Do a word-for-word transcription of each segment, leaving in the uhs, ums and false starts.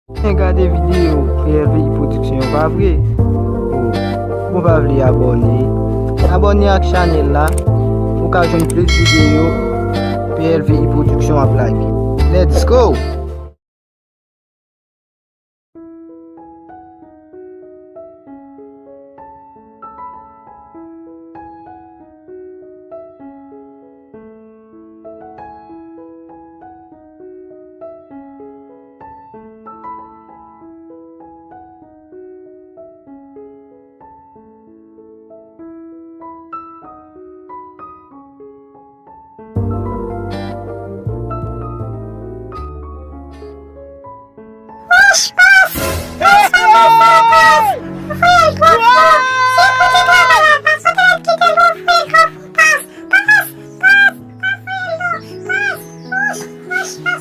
Byen gade videyo P L V I Production yo, pa vre? O, bon, pa vle abòne? Abòne ak chanèl la pou w ka jwenn plis videyo P L V I Production ap lage. Let's go!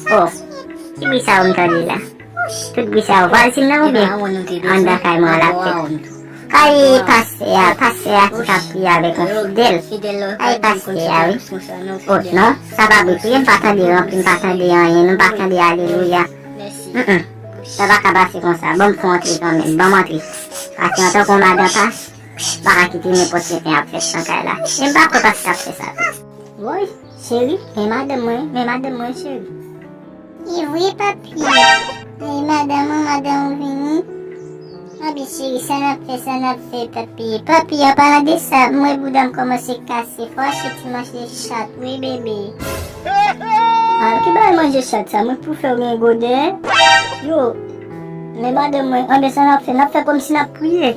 Oh, ki bri sa yo m tande la? Tout bri sa yo vwazin nan oubyen anndan kay mwen an l ap fèt? Kay pastè a, pastè a ki t ap priye avèk yon fidèl. Kay pastè a, wi. Oh, non, sa pa bri. Priye m pa tande ranpli, m pa tande anyen, nou pa tande alelouya. Mm, mm. Sa pa ka pase konsa. Ban m fè w antre kanmenm. Ban m antre. Paske antanke yon madan pas, m pa ka kite nenpòt tenten ap fèt nan kay la. E m pa kwè pas k ap fè sa tou. Woy, cheri, men madanm mwen, men madanm mwen, cheri. E vre, papi. Ay, madanm ou, madanm ou vini. Anben, cheri, sa n ap fè, sa n ap fè, papi. Papi, an palan de sa, m wè bouda m kòmanse kase. Fò w achte ti manje chat, wi, bebe. Ah, ki bagay manje chat sa? Mwen pou fè w gen godè? Yo, men madanm mwen, anben, sa n ap fè? N ap fè kòmsi n ap priye.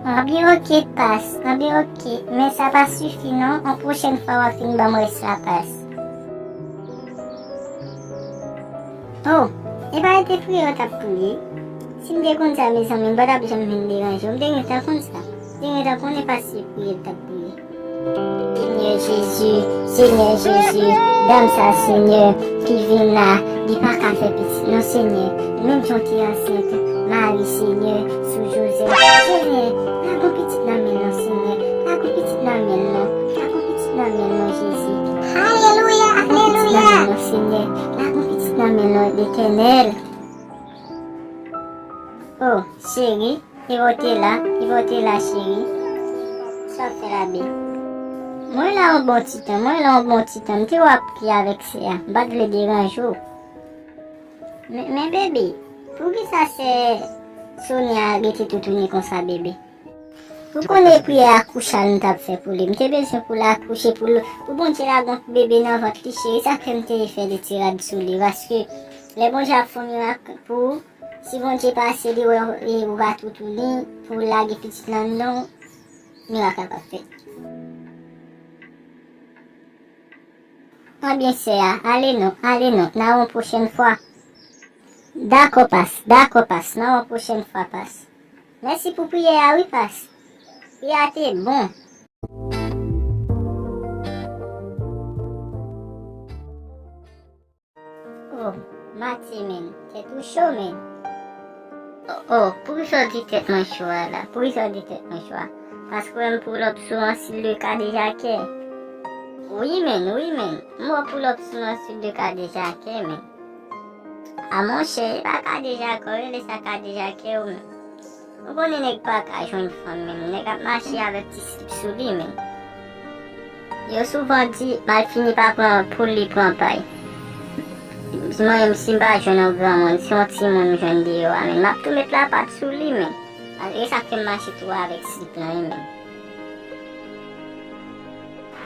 Anben, oke, pas. Anben, oke. Men sa pa sifi, non. Yon pwochèn fwa, w a fin ban m rès la, pas. Oh, e pa rete priye w t ap priye? Si m te konn sa, mezanmi, m pa t ap janm vin deranje w. M te gentan konn sa. M te gentan konnen pa se priye l t ap priye. Senyè Jezi, Senyè Jezi, dam sa, Senyè, ki vin la, li pa ka fè pitit non, Senyè. Menm jan w te ansent Mari, Senyè, sou Jozèf. Senyè, lage yon pitit nan men l non, Senyè. Lage yon pitit nan men l non. Lage yon pitit nan men l non, Jezi. Alelouya, alelouya. Lage yon pitit nan men l non, Senyè. Lage yon pitit nan men l non, Letènèl. Oh, cheri, ki bò w te la, ki bò w te la, cheri? Sa w ap fè la, bebe? Mwen la yon bon ti tan, mwen la yon bon ti tan. M te wè w ap priye avèk sè a. M pa t vle deranje w. Men, men, bebe, poukisa sè Sonia rete toutouni konsa, bebe? Ou konnen priyè akouchal m t ap fè pou li. M te bezwen pou l akouche, pou l, pou Bondye lage yon bebe nan vant li, cheri. Sa k fè m te fè de ti rad sou li. Paske lè Bondye ap fè yon mirak pou ou, si Bondye pase li wè e ou pa toutouni, pou l lage pitit nan men w, mirak la p ap fèt. Anben, sè a, ale non, ale non, nan yon pwochèn fwa. Dakò, pas, dakò, pas, nan yon pwochèn fwa, pas. Mèsi pou priyè a, wi, pas. Priyè a te bon. Oh, Mati, men, tèt ou cho, men. Oh, oh, poukisa w di tèt mwen cho a la? Poukisa w di tèt mwen cho a? Paske w wè m pull up sou yon sil de kadejakè. Wi, men, wi, men. M wè w pull up sou yon sil de kadejakè, men. A monchè, e pa kadejakè w rele sa, kadejakè w, men. Ou konnen nèg pa ka jwenn fanm menm. Nèg ap mache avèk ti slip sou li menm. Yo souvan di, malfini pa pran poul, li pran pay. Mwen menm, si m pa jwenn yon granmoun, se yon timoun m jwenn deyò a menm, m ap tou met lapat sou li menm. Malgre sa k fè m mache tou avèk slip lan wi menm.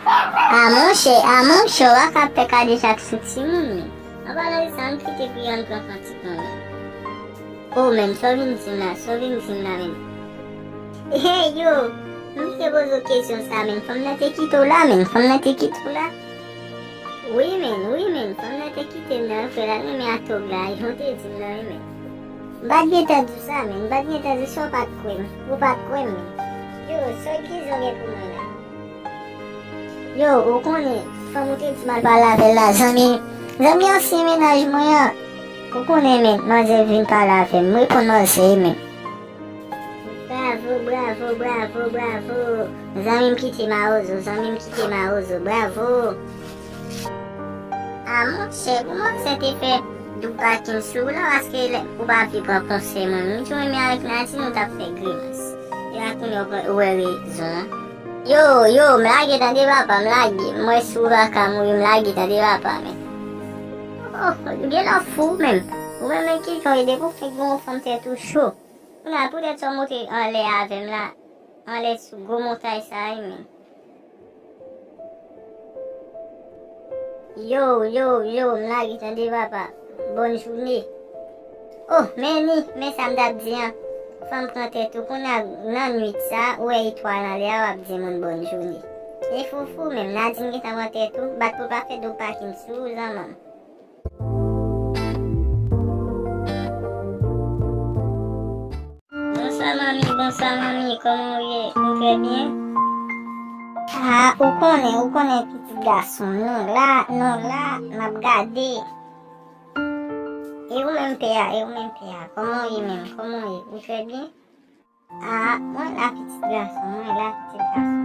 A monchè, a monchè, w a ka fè kadejak sou timoun menm. An palan de sa, ann kite pri an pran kantik lan menm. O, men, sa w vin di m la, sa w vin di m la, men. Hey, yo, m te poze w kesyon sa, men. Fanm nan te kite w la, men. Fanm nan te kite w la. Wi, men, wi, men. Fanm nan te kite m la, frè la, renmen ak tòg la, jan w te di m la, wi, men. M pa t gentan di w sa, men. M pa t gentan di w sa, w pa t kwè m. Ou pa t kwè m, men. Yo, sa w gen pou mwen la? Yo, ou konnen, fanm ou te di m al pale avè l la, zanmi, zanmi ansyen mennaj mwen an. Ou konnen, men, manzè vin pale avè m, m reponn manzè, men. Bravo, bravo, bravo, bravo. Zanmi m kite mawozo, zanmi m kite mawozo, bravo. A monchè, pou manzè te fè Doub pakin sou ou la, paske lè ou pa vle pran konsèy mwen, menm jan mwen avèk Nadine, ou t ap fè grimas. E la kounye a ou wè rezon an. Yo, yo, m lage tande papa, m lage. M wè si ou pa ka mouri, m lage tande papa, men. Oh, gen lè w fou menm. Ou menm, men ki jan w ye depi w fenk gen yon fanm tèt ou cho. Kounye a poutèt sa w monte anlè avè m la, anlè sou gwo montay sa a wi menm. Yo, yo, yo, m lage tande papa. Bòn jounen. Oh, men ni, men sa m t ap di an. Fanm pran tèt ou kounye a nan nwit sa, ou wè etwal anlè a, w ap di moun bòn jounen. E foufou menm, Nadine gentan pran tèt ou, bat pou l pa fè doub pakin sou ou, zanmanm. Bonswa manmi, bonswa manmi, kòman w ye? Ou trè byen? Ah, ou konnen, ou konnen pitit gason, nou la, nou la, n ap gade. E ou menm pè a, e ou menm pè a, kòman w ye menm, kòman w ye? Ou trè byen? Ah, mwen la pitit gason, mwen la pitit gason,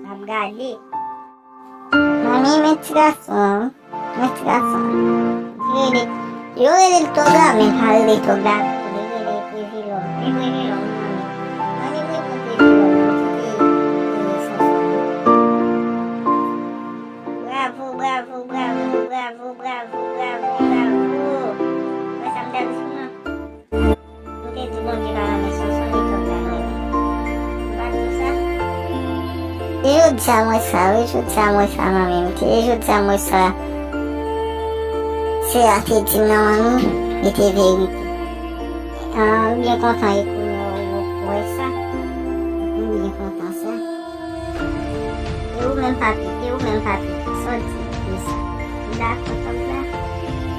n ap gade. Manmi, men ti gason an wi. Men ti gason an. Li rele, yo rele l Tòg la, men pa rele Tòg la. Li rele Previlòm. Men Previlòm, manmi. Manmi, mwen konn Previlòm, mwen kite, e, Sonson. Bravo, bravo, bravo, bravo, bravo, bravo, bravo. Wè sa m t ap di w lan? M te di Bondye pa renmen Sonson, li Tòg la renmen. M pa t di w sa? E jodi a m wè sa, wi, jodi a m wè sa nan menm. E jodi a m wè sa. Se a te di m nan manmi, li te verite. Ah, m byen kontan e kounye a ou wè sa. M byen kontan sa. E ou menm papi, e ou menm papi, sa w di de sa? Ou dakò Tòg la?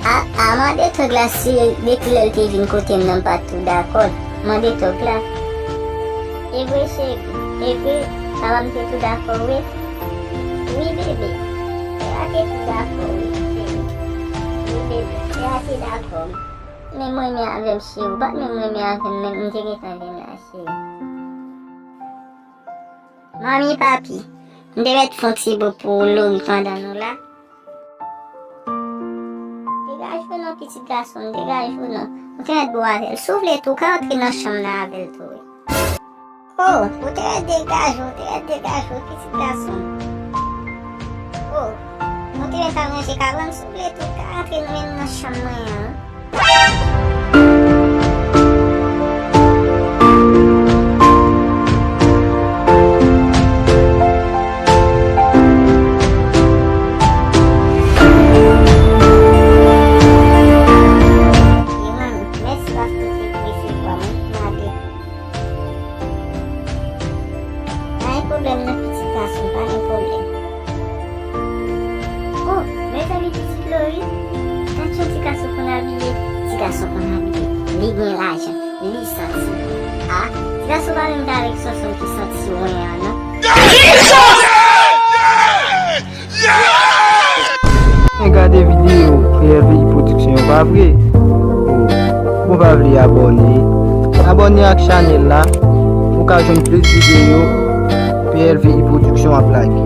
A, a, mande Tòg la si depi lè l te vin kote m nan m pa t tou dakò. Mande Tòg la. E vre cheri, e vre, papa m te tou dakò wi. Wi bebe, pè a te tou dakò wi cheri. Wi bebe, pè a te dakò. Men mwen men avè m cheri, ou pa t menm renmen avè m menm, m te gentan vin la cheri. Manmi, papi, m te mèt fè yon ti bo pou Lori pandan nou la. Degaje w non, pitit gason m, degaje w non. Ou te mèt bo avè l. Si w vle tou, w ka antre nan chanm nan avè l tou wi. Oh, ou te mèt degaje w, ou te mèt degaje w, pitit gason m. Oh, nou te mèt ap ranje kabann, si w vle tou, w ka antre nou menm nan chanm mwen an. Mèsi paske w te resevwa mwen, mande. Pa gen pwoblèm non, pitit gason, pa gen pwoblèm. Oh, mezanmi, pitit Lori, gad jan ti gason konn abiye. Ti gason konn abiye, li gen lajan, li santi. Ah, ti gason pa menm jan avèk Sonson ki santi wen an non. Mwen gade videyo P L V I Production yo, pa vre? Oh, ou pa vle abòne? Abòne ak chanèl la pou w ka jwenn plis videyo P L V I Production ap lage.